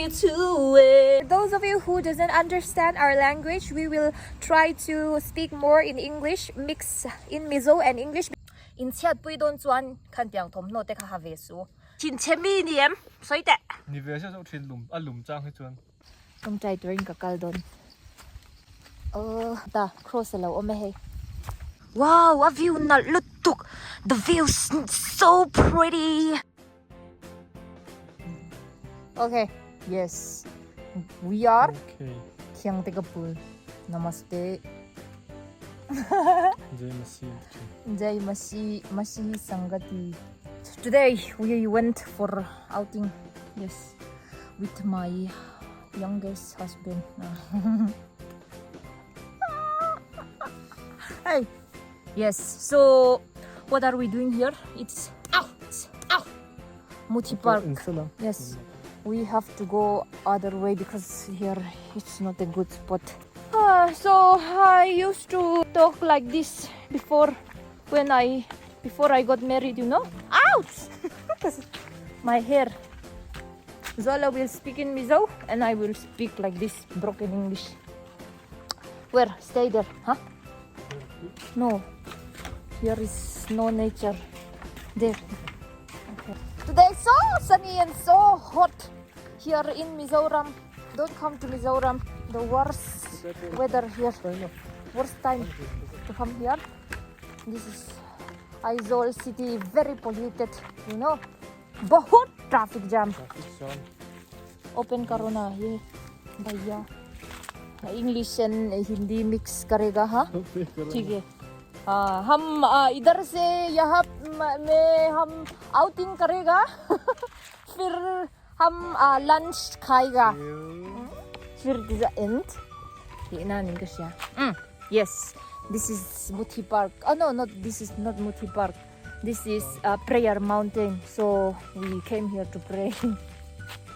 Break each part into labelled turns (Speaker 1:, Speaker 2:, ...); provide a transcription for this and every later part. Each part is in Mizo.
Speaker 1: to it.
Speaker 2: For those of you who doesn't understand our language, we will try to speak more in English, mix in Mizo and English. In chhiat pui dawn chuan khan tiang thawmhnaw te kha ha ve su. Thinchhe mi ni em? Sawi teh.
Speaker 3: Ni ve sia zawk thin lum, a lum chang hi chuan.
Speaker 2: Tawngtai turin ka kal dawn. Aww ta cross a lo awm e hei. Wow a view nalh lutuk the view so pretty. Okay yes we are
Speaker 3: Okay.
Speaker 2: Khiangte ka pul namaste.
Speaker 3: Jai Masih.
Speaker 2: Jai Masih Masih Sangati. Today we went for outing. Yes. With my youngest husband. Hey. Yes. So what are we doing here? It's ow, it's ow. Muthi Park. Yes. We have to go other way because here it's not a good spot. Uh, so I used to talk like this before when I before I got married, you know. Ouch! My hair. Zola will speak in Mizo and I will speak like this broken English. Where? Stay there, huh? No. Here is no nature. There. Okay. Today is so sunny and so hot here in Mizoram. Don't come to Mizoram. The worst weather here. Worst time to come here. This is Aizawl city, very polluted, you know. Bahut traffic jam. Open karo na ye bhaiya. English and Hindi mix karega ha. ठीक है हाँ हम इधर से यहाँ में हम आउटिंग करेगा फिर हम लंच खाएगा फिर the end yes this is Muthi Park oh no not this is not Muthi Park this is uh, prayer mountain so we came here to pray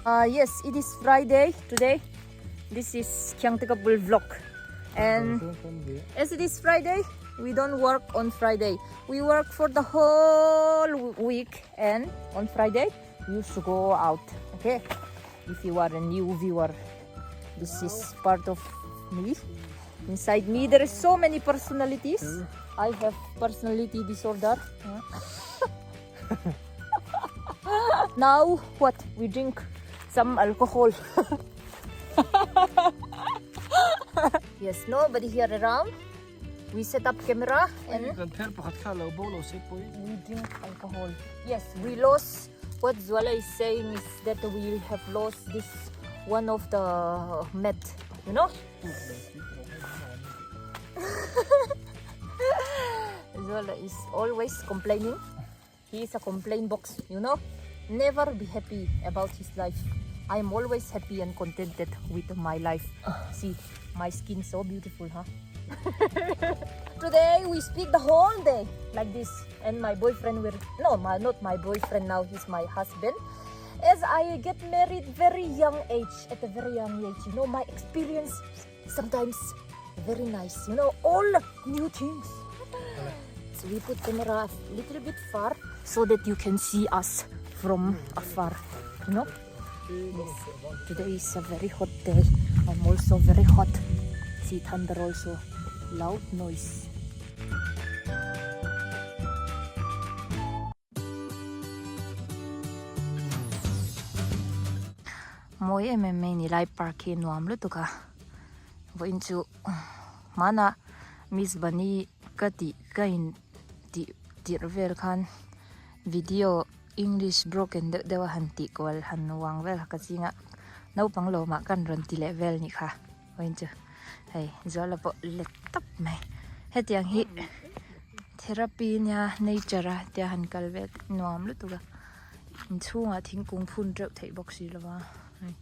Speaker 2: uh, yes it is Friday today this is Khiangte Couple vlog and as it is Friday we don't work on Friday we work for the whole week and on Friday you should go out okay if you are a new viewer this is part of me inside me there is so many personalities I have personality disorder now what we drink some alcohol yes nobody here around we set up camera and we drink alcohol yes we lost what Zuala is saying is that we have lost this one of the mat you know Zuala is always complaining he is a complaint box you know never be happy about his life I am always happy and contented with my life see my skin so beautiful huh Today we speak the whole day like this and my boyfriend will no my not my boyfriend now he's my husband as I get married very young age at a very young age you know my experience sometimes very nice you know all new things so we put camera a little bit far so that you can see us from afar you know yes today is a very hot day I'm also very hot see thunder also loud noise Mawi em em mai ni lai park hi nuam lutuk a vawiin chu hmanah miss bunny ka tih ka in tih tirh vel khan video english broken deuh deuh a han tih kual han uang vel ka ching a naupang lawmah kan rawn ti leh vel nih kha vawiin chu hei zuala pawh let tawp mai hetiang hi therapy nia nature a tia han kal vel nuam lutuk a inchhungah thingkung phun teuh theih bawk si lo va hei.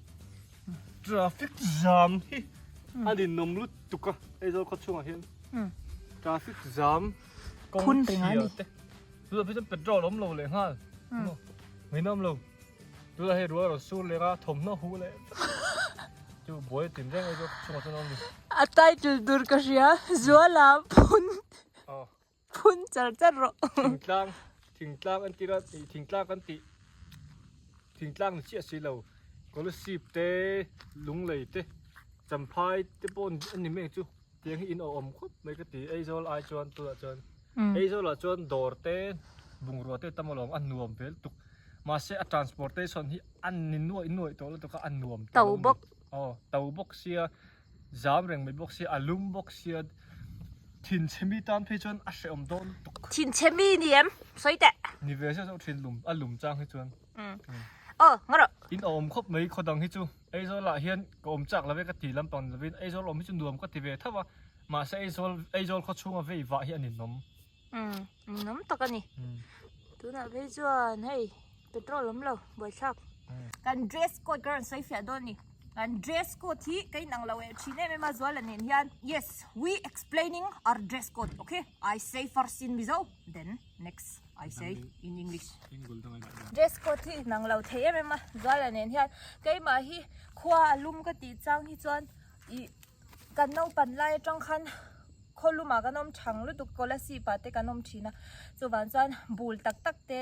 Speaker 3: Traffic jam hi a ninawm lutuk a Aizawl khaw chhungah hian traffic jam kawng chhia te tunah phei chuan petrol a awm lo leh nghal ngaihna awm lo tunah hei ruah a rawn sur leh a thawmhnaw huh leh chu buai a tin reng Aizawl khaw chhungah chuan a awm ni.
Speaker 2: A title tur ka hria Zuala phun phun char char rawh.
Speaker 3: Thingtlang thingtlang an tira thingtlang kan tih thingtlang ni chiah si lo. Kolasib te Lunglei te Champhai te pawh a ni mek chu tiang hi in awm khawp mai ka ti Aizawl ai chuan tunah chuan Aizawl ah chuan dawr te bungrua te tam alawm a nuam vel tuk mahse a transportation hi a ni nuaih nuaih tawh lutuk a a nuam tawh lo a ni aw to bawk sia zam reng mai bawk sia a lum bawk sia thinchhe mi tan phei chuan a hrehawm dawn lutuk.
Speaker 2: Thinchhe mi ni em sawi teh.
Speaker 3: Ni ve zeuh zeuh thin lum a lum chang hi chuan.
Speaker 2: Aw ngaw rawh.
Speaker 3: In awm khawp mai khaw dang hi chu Aizawl ah hian ka awm chak lo e ka ti lampang ni lovin Aizawl awm hi chu nuam ka ti ve tho a mahse Aizawl Aizawl khaw chhunga vei vah hi a ninawm.
Speaker 2: Umm ninawm tak a ni. Tunah phei chuan hei petrol awm lo buaithlak. Kan dress code ka rawn sawi fiah dawn a ni. Kan dress code hi ka inang lo eh thin em em a Zuala nen hian yes we explaining our dress code okay I say first in Mizo then next I say in English. Dress code hi inang lo thei em em a Zuala nen hian keimah hi khua a lum ka tih chang hi chuan ih kan naupan lai atang khan khaw lumah kan awm thang lutuk Kolasib ah te kan awm thin a chuvang chuan bul tak tak te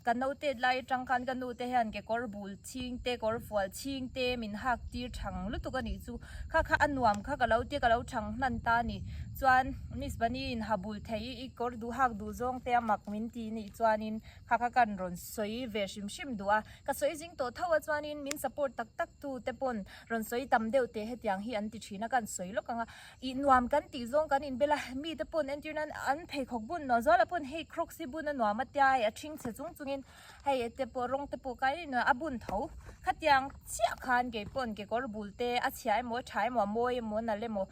Speaker 2: kan naute lai atang khan ka nu te hian kekawr bul chhing te kawr fual chhing te min hak tir thang lutuk a nih chu kha kha a nuam kha ka lo tia ka lo thang hnan ta a ni chuan miss Bunny in ha bul thei i kawr duh hak duh zawng te a mak min ti nih chuanin kha kha kan rawn sawi ve hrim hrim duh a ka sawi zing tawh tho a chuanin min support tak tak tu te pawn rawn sawi tam deuh teh hetiang hi an ti thin a kan sawi lawk ang a ih nuam kan tih zawng kan inbel a mite pawn entir nan an pheikhawk bun nuam zual ah pawn hei crocs hi bun a nuam a tia hei a ṭhing chhe chung chungin hei te pawh rawng te pawh kai a bun tho khatiang chiah khan kei pawn kekawr bul te a chhia emaw a tha emaw a mawi emaw a nalh emaw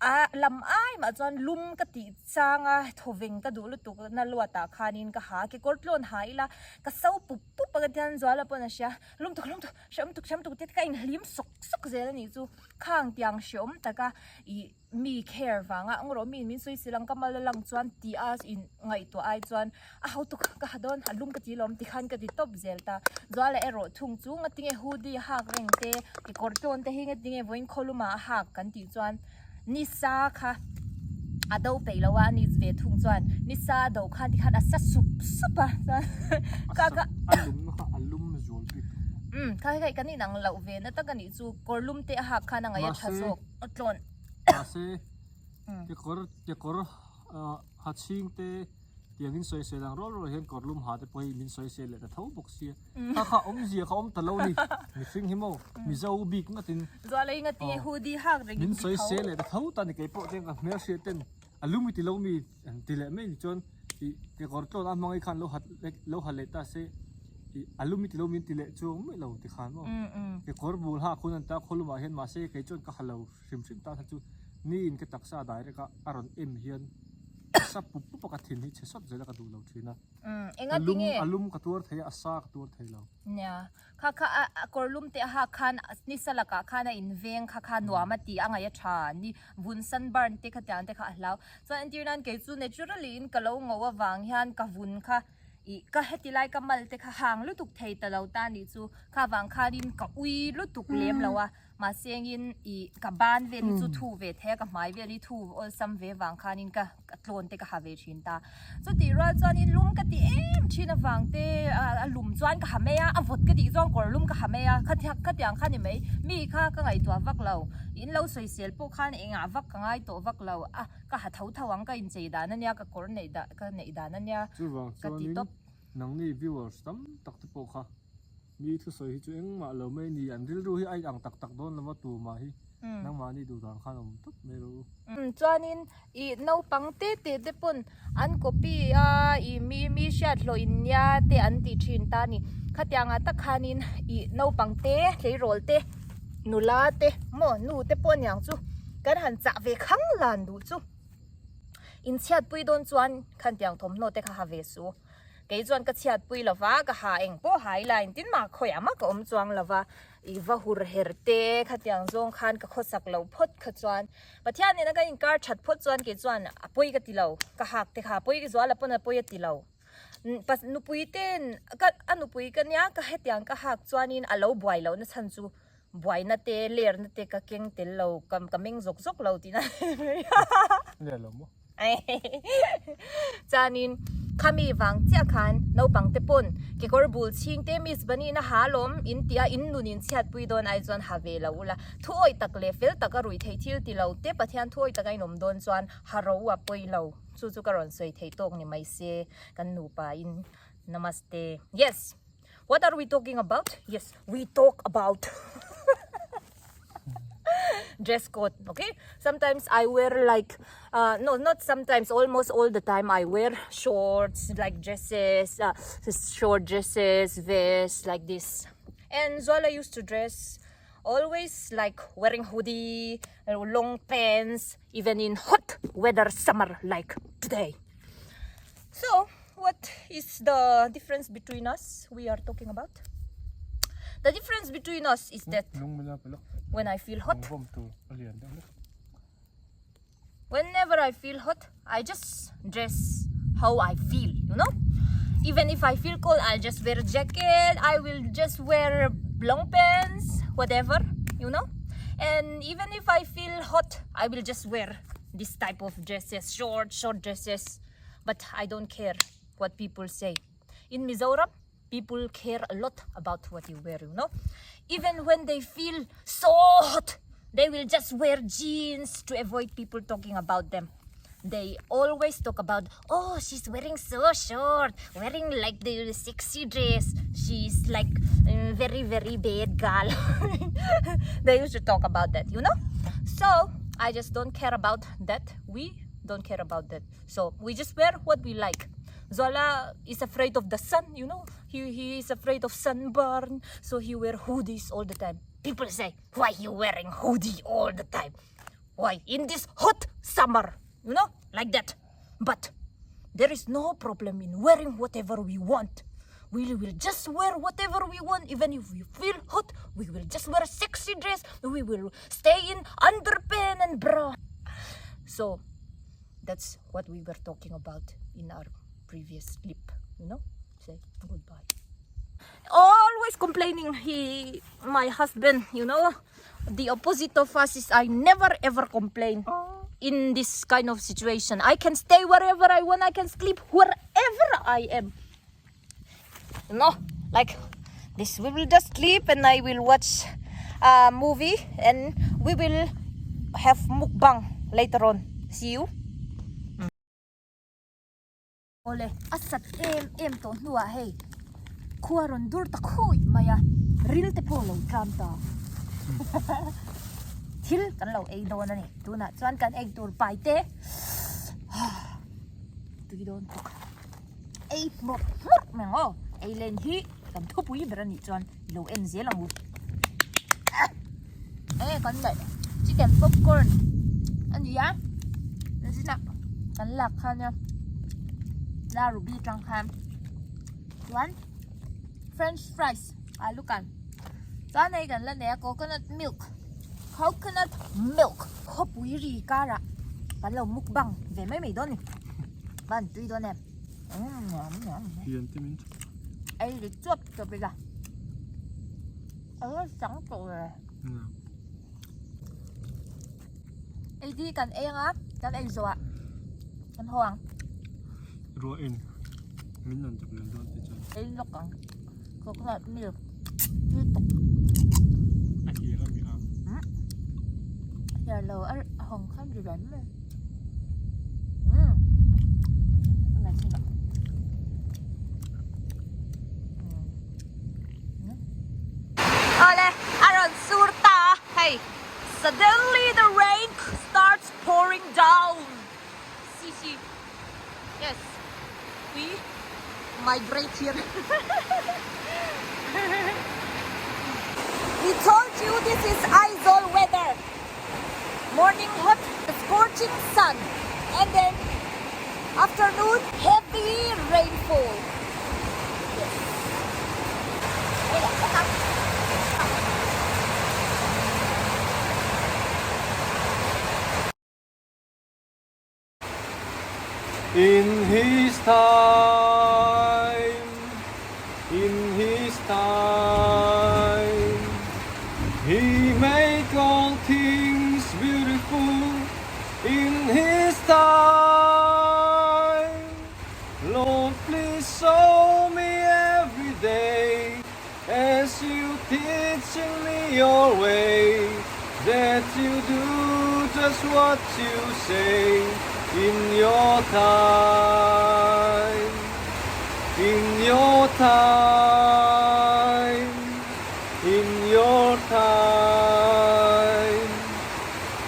Speaker 2: a lam ai mah chuan lum ka tih chang a thawveng ka duh lutuk na luat ah khanin ka ha kekawr tlawn ha ila ka so pup pup a ka tian zual ah pawn a hria lum tuk lum tuk hreawm tuk hreawm tuk te ka inhlim sawk sawk zel a nih chu. Khang tiang hreawm taka ih mi care vanga ang rawh mi min sawi sil ang ka mal a lang chuan tih a in ngaihtuah ai chuan a ho tuk ka ha dawn a lum ka ti lawm ti khan ka ti tawp zel ta Zuala erawh thung chu ngatinge hoodie hak reng te kekawr tlawn te hi ngatinge vawiin khaw luma a hak kan tih chuan nisa kha a do peih lo a a ni ve thung chuan nisa a do khan tikhan a sa sup sup a chuan ka ka
Speaker 3: a lum kha a lum zual bik
Speaker 2: um kha hei kan inang loh ve na tak a nih chu kawr lum te a hak khan a ngaih a tha zawk a tlawn
Speaker 3: mahse kekawr kekawr ha chhing te tiang in sawi sel ang rual rual hian kawr lum ha te pawh hi min sawi sel leh ta tho bawk sia kha kha awmzia kha awm ta lo ni mihring hi maw mizo bik ngatin
Speaker 2: zual ei ngati hoodie hak reng
Speaker 3: min sawi sel leh ta tho ta ni kei pawh chuan ka hmel hriat ten a lum i ti lo mi an ti leh mai ni chuan ih kekawr tlawn a hmangaih khan lo hat lo ha leh ta se ih a lum i ti lo mi an ti leh chuang mai lo ti khan maw kekawr bul hak hun an ta khaw lumah hian mahse kei chuan ka ha lo hrim hrim ta kha chu ni in ka taksa direct a a rawn em hian sa pup pup a ka thin hi chhe sawt zel a ka duh lo thin a
Speaker 2: enga ti nge
Speaker 3: a lum ka tuar thei a a sa ka tuar thei lo
Speaker 2: nia kha kha a kawr lum te a hak khan ni salak ah khan a in veng kha kha nuam a ti a ngaih a tha ni vun sunburn te kha tiang te kha a hlau chuan entir nan kei chu naturally in ka lo ngo avang hian ka vun kha ih ka heti lai ka mal te kha hang lutuk thei ta lo ta nih chu kha vang khanin ka ui lutuk lem lo a. Mahse engin ih ka ban vel hi chu thu ve thei a, ka hmai vel hi thu awlsam ve vang khanin ka tlawn te ka ha ve thin ta. Chutih rual chuanin lum ka ti em thin avang te a lum chuan ka ha mai a, a vawt ka tih chuan kawr lum ka ha mai a, khatiang kha ni mai. Mi kha ka ngaihtuah vak lo, in lo sawisel pawh khan engah vak ka ngai tawh vak lo a, ka ha tho tho ang ka inchei dan ania, ka kawr neih dan ka neih dan ania
Speaker 3: Chuvang
Speaker 2: ka ti
Speaker 3: chuanin
Speaker 2: tawp.
Speaker 3: nangni viewers tam tak te pawh kha Mi thusawi hi chu engmah lo mai ni, an rilru hi a inang tak tak dawn lova tumah hi nangmahni duh dan khan awm tawp mai rawh u.
Speaker 2: Chuanin ih naupang te te te pawn an copy a ih mi mi hriat hlawh in nia te an ti thin ta a ni. Khatiangah tak khanin ih naupang te tleirawl te nula te maw nu te pawh aniang chu kan han chah ve khang lan duh chu. Inchhiatpui dawn chuan khantiang thawmhnaw te kha ha ve suh. Kei chuan ka chhiatpui lo va, ka ha eng pawh ha ila engtin mah khawiah mah ka awm chuang lo va, i va hur her te khatiang zawng khan ka khawsak lo phawt kha chuan Pathian nena ka inkar that phawt chuan kei chuan a pawi ka ti lo, ka hak te kha a pawi zual a pawn a pawi a ti lo. Nupui ten ka a nupui ka nia ka hetiang ka hak chuanin a lo buai lohna chhan chu buaina te lerna te ka keng tel lo ka meng zawk zawk lo tihna
Speaker 3: Ler lo maw?
Speaker 2: Chuanin Khami vang chiah khan naupang te pawn kekawr bul chhing te Miss Bunny na ha lawm in tia in nun in chhiat pui dawn ai chuan ha ve lo ula. Thu awih tak leh fel tak a ruih theih thil ti lo te Pathian thu awih taka in awm dawn chuan ha ro a pawi lo. Chu chu ka rawn sawi theih tawk ni mai se kan nupa in Namaste. Yes. What are we talking about? Yes, we talk about dress code. Okay. Sometimes I wear like, uh, no, not sometimes, almost all the time I wear shorts, like dresses, uh, short dresses, vests, like this. And Zola used to dress always like wearing hoodie, long pants, even in hot weather summer like today. So, what is the difference between us we are talking about? The difference between us is that when I feel hot, whenever I feel hot, I just dress how I feel, you know? Even if I feel cold, I'll just wear a jacket, I will just wear long pants, whatever, you know? And even if I feel hot, I will just wear this type of dresses, short, short dresses. But I don't care what people say. In Mizoram, people care a lot about what you wear, you know? Even when they feel so hot, they will just wear jeans to avoid people talking about them. They always talk about, oh, she's wearing so short, wearing like the sexy dress. She's like mm, very, very bad girl. they used to talk about that, you know? So I just don't care about that. We don't care about that. So we just wear what we like. Zola is afraid of the sun, you know. He, he is afraid of sunburn, so he wear hoodies all the time. People say, why you wearing hoodie all the time? Why in this hot summer? You know, like that. But there is no problem in wearing whatever we want. We will just wear whatever we want, even if we feel hot. We will just wear a sexy dress. We will stay in underpants and bra. So that's what we were talking about in our previous clip, you know? Say goodbye. Always complaining, he, my husband, you know, the opposite of us is I never ever complain in this kind of situation. I can stay wherever I want, I can sleep wherever I am. You know, like this, we will just sleep and I will watch a movie and we will have mukbang later on. See you. Awle, a sat em em tawh hnuah hei khua rawn dur ta khuih mai a, ril te pawh a lo tlam ta. Thil kan lo ei dawn a ni. Tunah chuan kan ei tur pai te tui dawn bawk. Ei hmawrh hmawrh mai ang aw. Ei len hi kan thupui ber a nih chuan i lo en zel ang u. Enge kan neih chicken popcorn a ni a zinah kan lak kha nia la ruby tang khan chuan french fries alu kan chuan hei kan la nei a coconut milk coconut milk khawpui ri karah kan lo mukbang ve mai mai dawn a ni van tui dawn em ei ri chuap chuap ila. Alo chang tawh ve. Ei di kan ei anga kan ei zawh ah kan haw ang.
Speaker 3: Ruah in min rawn chak leh dawn te chuan.
Speaker 2: Ei lawk ang. Coconut milk tui tuk.
Speaker 3: A hir a mi a.
Speaker 2: Hir lo a hawng khan ri rem mai. Awle, a rawn sur ta a, hei, suddenly the rain starts pouring down, si si, yes, we migrate here, we told you this is Aizawl weather, morning hot, scorching sun, and then afternoon heavy rainfall.
Speaker 3: In his time, in his time, he make all things beautiful in his time. Lord please show me every day As you teaching me your way That you do just what you say In your time In your time In your time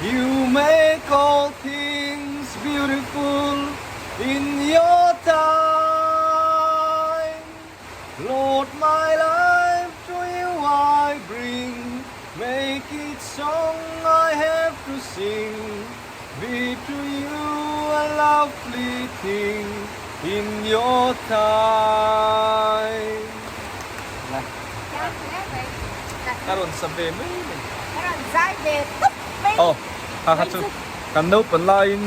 Speaker 3: You make all things beautiful In your time Lord my life to you I bring Make each song I have to sing Be to you a lovely thing In your time Ka rawn sa ve mai mai.
Speaker 2: Ka rawn zai ve tup mai.
Speaker 3: Aw, kha kha chu kan naupang laiin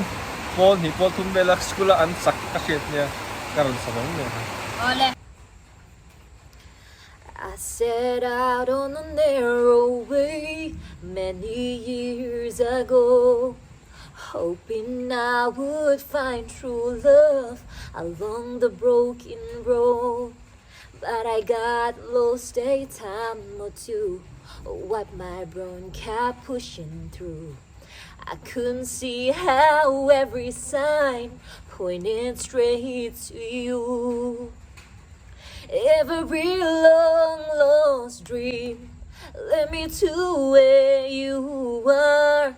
Speaker 3: pawl hnih pawl thum vela school a an sak ka hriat nia ka rawn sa ve mai mai.
Speaker 2: Awle. I set out on a narrow way many years ago Hoping I would find true love along the broken road But I got lost a time or two What my brown kept pushing through I couldn't see how every sign pointed straight to you Every long lost dream led me to where you are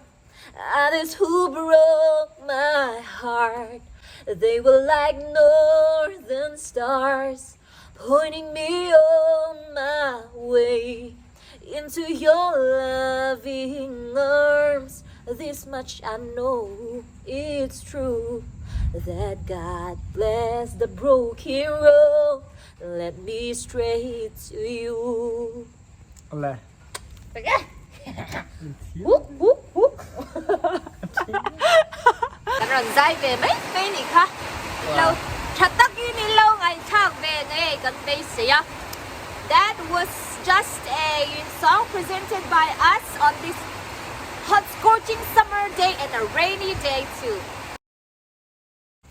Speaker 2: Others who broke my heart They were like northern stars Pointing me on my way Into your loving arms This much I know it's true That God bless the broken road Led me straight to you
Speaker 3: Awle.
Speaker 2: Kan rawn zai ve mai mai nih kha. Lo tha takin in lo ngaihthlak ve ngei kan beisei a. That was just a song presented by us on this hot scorching summer day and a rainy day too.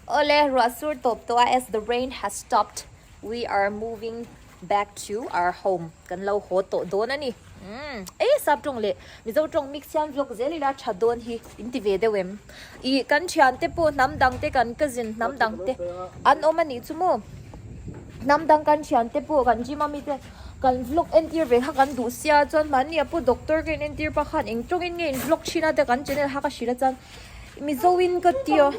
Speaker 2: Awle, ruah sur tawp tawh a as the rain has stopped we are moving back to our home kan lo haw tawh dawn a ni. Umm e sap tawng leh Mizo tawng mix hian vlog zel ila tha dawn hi in ti ve deuh em? Ih kan thian te pawh hnam dang te kan cousin hnam dang te an awm a nih chu maw? Hnam dang kan thian te pawh kan gym a mi te kan vlog entir ve kha kan duh sia chuan mahni a pawh doctor ka in entir pah khan eng tawngin nge in vlog thin a te kan channel kha ka hrilh a chuan Mizo in ka ti a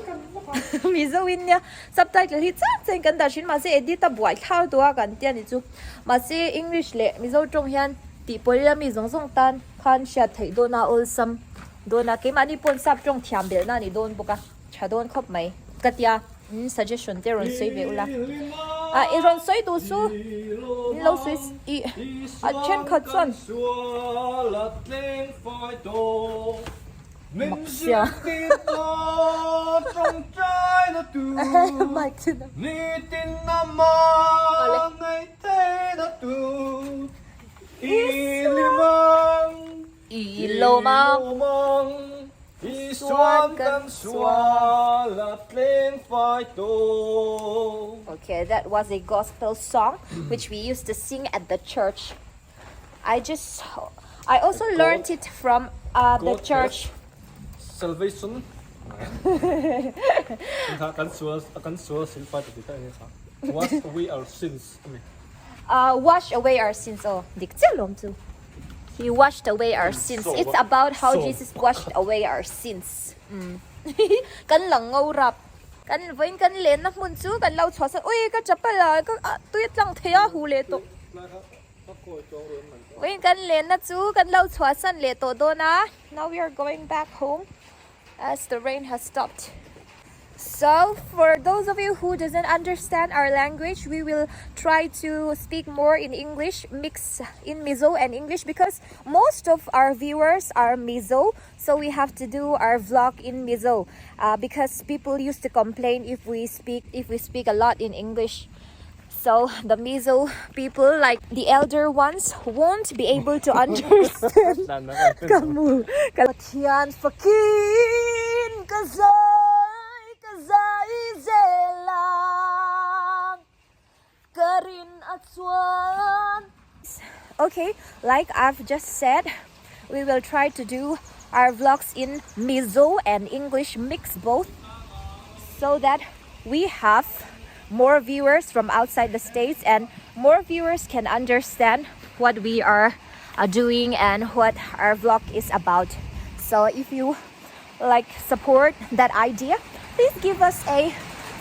Speaker 2: Mizo in nia subtitle hi chiang chiang in kan dah thin mahse edit a buai thlau tawh a kan tia ni chu mahse English leh Mizo tawng hian tih pawh ila mi zawng zawng tan khan hriat theih dawn a awlsam dawn a keimahni pawh sap tawng thiam belhna a ni dawn bawk a tha dawn khawp mai ka tia suggestion te rawn sawi ve ula a i rawn sawi duh chu in lo sawi ih a thenkhat chuan. Maksia. Mic chu na. I lawm ang. Okay, that was a gospel song which we used to sing at the church. I just I also learned it from uh, the church.
Speaker 3: Salvation. Kan sual kan sual sin fai ti ta kha. Wash away our sins.
Speaker 2: Uh, wash away our sins. Oh, dik chiah lawm chu. He washed away our sins. It's about how Jesus washed away our sins. Mm. Kan lang ngo rap. Kan vawiin kan lenna hmun chu kan lo chhuah san. Ui ka chapal a ka tui a tlang thei a hu leh tawh. Vawiin kan lenna chu kan lo chhuah san leh tawh dawn a. Now we are going back home as the rain has stopped. So for those of you who doesn't understand our language, we will try to speak more in English, mix in Mizo and English because most of our viewers are Mizo. So we have to do our vlog in Mizo uh, because people used to complain if we speak if we speak a lot in English. So the Mizo people like the elder ones won't be able to understand. Kamu Pathian fakin ka zai ka zai zela. in a chuan. Okay, like I've just said, we will try to do our vlogs in Mizo and English mix both so that we have more viewers from outside the states and more viewers can understand what we are uh, doing and what our vlog is about. So if you like support that idea, please give us a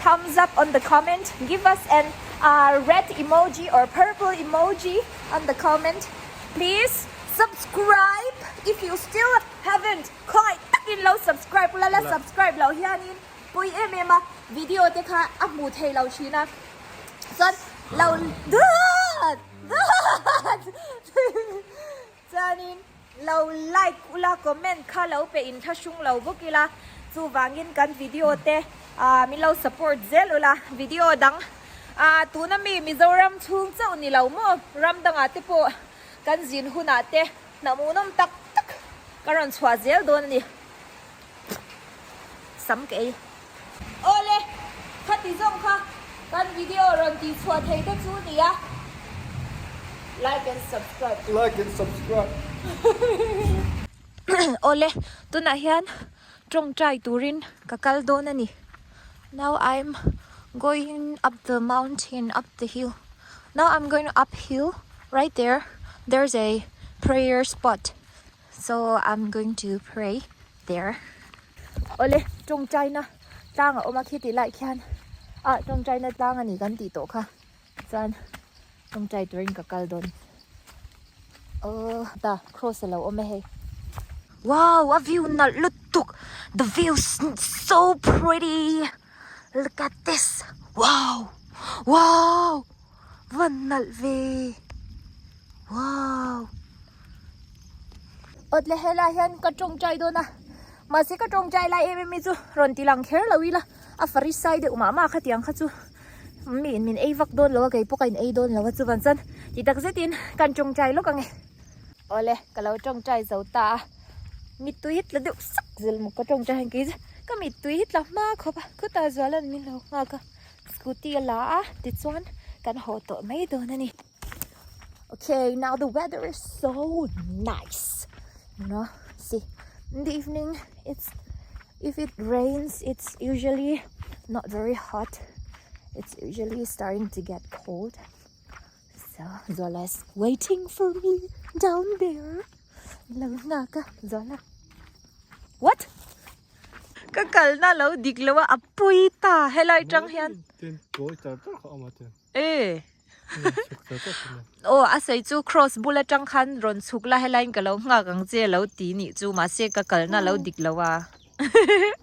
Speaker 2: thumbs up on the comment. Give us an uh, red emoji or purple emoji on the comment. Please subscribe if you still haven't. Khawngaih takin lo subscribe ula la subscribe lo hianin pui em em a video te kha a hmu thei lo thin a. Chuan lo dawt dawt Chuanin lo like ula comment kha lo pe in thlahrung lo bawk ila chuvangin kan video te ah min lo support zel ula video dang ah tuna mi Mizoram chhung chauh ni lo maw ram dangah te pawh kan zin hunah te hnahmuhnawm tak tak ka rawn chhuah zel dawn a ni sam ka ei. Awle, khati zawng kha kan video rawn tih chhuah thei te chu nia. Like and subscribe.
Speaker 3: Like and subscribe.
Speaker 2: Awle, tunah hian tawngtai turin ka kal dawn a ni. Now I'm going up the mountain, up the hill. Now I'm going uphill, right there, there's a prayer spot. So I'm going to pray there. Awle tawngtaina tlang a awm a khiti lai khian ah tawngtaina tlang a ni kan tih tawh kha chuan tawngtai turin ka kal dawn aw ta cross a lo awm e hei. Wow a view nalh lutuk the view is so pretty look at this wow wow van nalh ve wow. Awtle helai hian ka tawngtai dawn a mahse ka tawngtai lai em em hi chu rawn ti lang kher lo ila a farisai deuh mah mah khatiang kha chu mi in min ei vak dawn lo a kei pawh ka in ei dawn lo a chuvan chuan ti tak zetin kan tawngtai lawk ang e. Awle ka lo tawngtai zo ta a mittui hi tla deuh sak zel maw ka tawngtai hian kei chu ka mittui hi tla hma khawp a khutah zualan min lo nghak a scooty a la a tichuan kan haw tawh mai dawn a ni. Okay, now the weather is so nice. You know, see, in the evening, it's if it rains, it's usually not very hot. It's usually starting to get cold. So Zola's waiting for me down there. Lo Zola. What? Ka kalna lo dik lo a a pui ta helai tang hian.
Speaker 3: Tin kawi char char kha awm a tin.
Speaker 2: E. Aw a sawi chu cross bul atang khan rawn chhuk la helaiin ka lo nghak ang che lo ti nih chu mahse ka kalna lo dik lo a.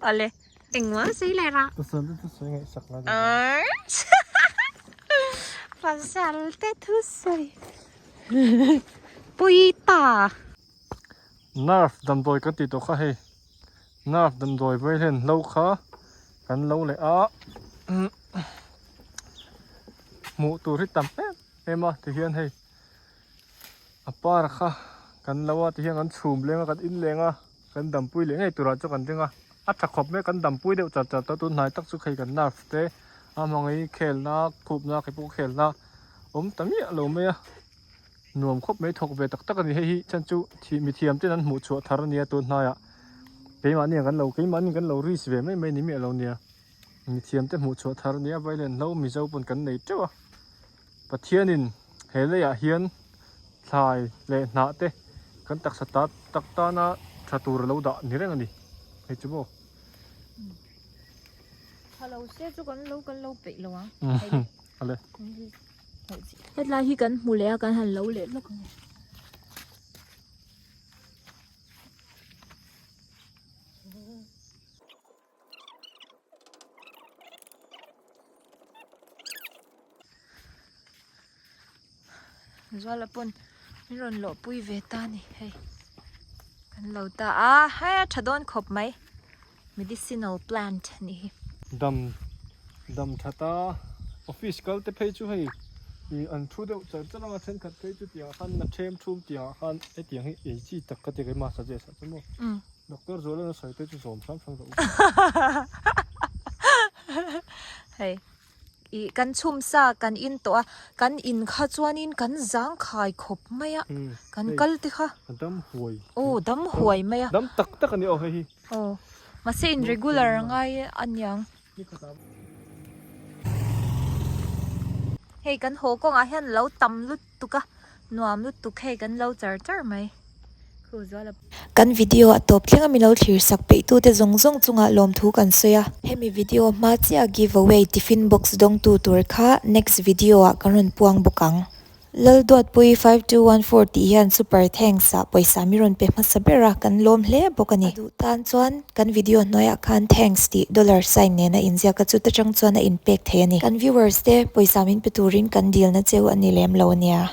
Speaker 2: Awle. Engmaw sawi leh rah.
Speaker 3: Pasal te thusawi ngaihsak la.
Speaker 2: Pasal te thusawi. Pui ta.
Speaker 3: Nerve damdawi kan tih tawh kha hei. Nerve damdawi vawi hian hlo kha kan lo leh a hmuh tur hi tam em em a tihian hei a par kha kan lo a tihian kan chhum leng a kan in leng a kan dampui leh ngei turah chuan kan ring a a tha khawp mai kan dampui deuh char char tawh a tun hnai tak chu hei kan nerve te a hmangaih khelna khupna keipawh khelna awm ta miah lo mai a. Nuam khawp mai thawk ve tak tak a ni. Hei hi chhan chu mithiam ten an hmuh chhuah thar a nia tun hnaiah keimahni ang kan lo keimahni kan lo risk ve mai mai ni miah lo nia. Mithiam te hmuh chhuah thar a nia vailen hlo Mizo pawn kan nei teuh a. Pathianin he leiah hian thlai leh hnah te kan taksa ta tak tana tha tur a lo dah ni reng a ni. Hei chu maw?
Speaker 2: Tha lo se chu kan lo kan lo peih lo ang.
Speaker 3: Ale.
Speaker 2: Hetlai hi kan hmu leh a kan han lo leh lawk ang e. Zuala pawn min rawn lawh pui ve ta a ni hei kan lo ta a hei a tha dawn khawp mai. Medicinal plant a nih hi.
Speaker 3: Dam dam that a office kal te phei chu hei ih an thu deuh char char anga thenkhat phei chu tiangah khan na them thum tiangah khan hetiang hi ei chi tak ka ti keimah suggest ah chuan maw doctor Zualana sawi te chu zawm hram hram rawh u.
Speaker 2: Hei. Ih kan chhum sa kan in tawh a, kan in kha chuanin kan zang khai khawp mai a, kan kal te kha.
Speaker 3: A dam huai.
Speaker 2: Aw dam huai mai a.
Speaker 3: Dam tak tak a ni aw hei hi.
Speaker 2: Aw mahse in regular a ngai a niang. Hei kan haw kawngah hian lo tam lutuk a, nuam lutuk hei kan lo char char mai.
Speaker 1: Kan video a tawp thleng a milo thlir sak peih tu te zawng zawng chungah lawmthu kan sawi a. Hemi video hma chiah give away tiffin box dawngtu tur kha next video ah kan rawn puang bawk ang. Lalduatpui 5214 tih hian super thanks ah pawisa mi rawn pe hmasa ber a kan lawm hle bawk a ni. A duh tan chuan kan video hnuaiah khan thanks tih dollar sign nena inziak a chuta tang chuan a inpek thei a ni. Kan viewers te pawisa min pe turin kan dilna cheu a ni lem lo ania.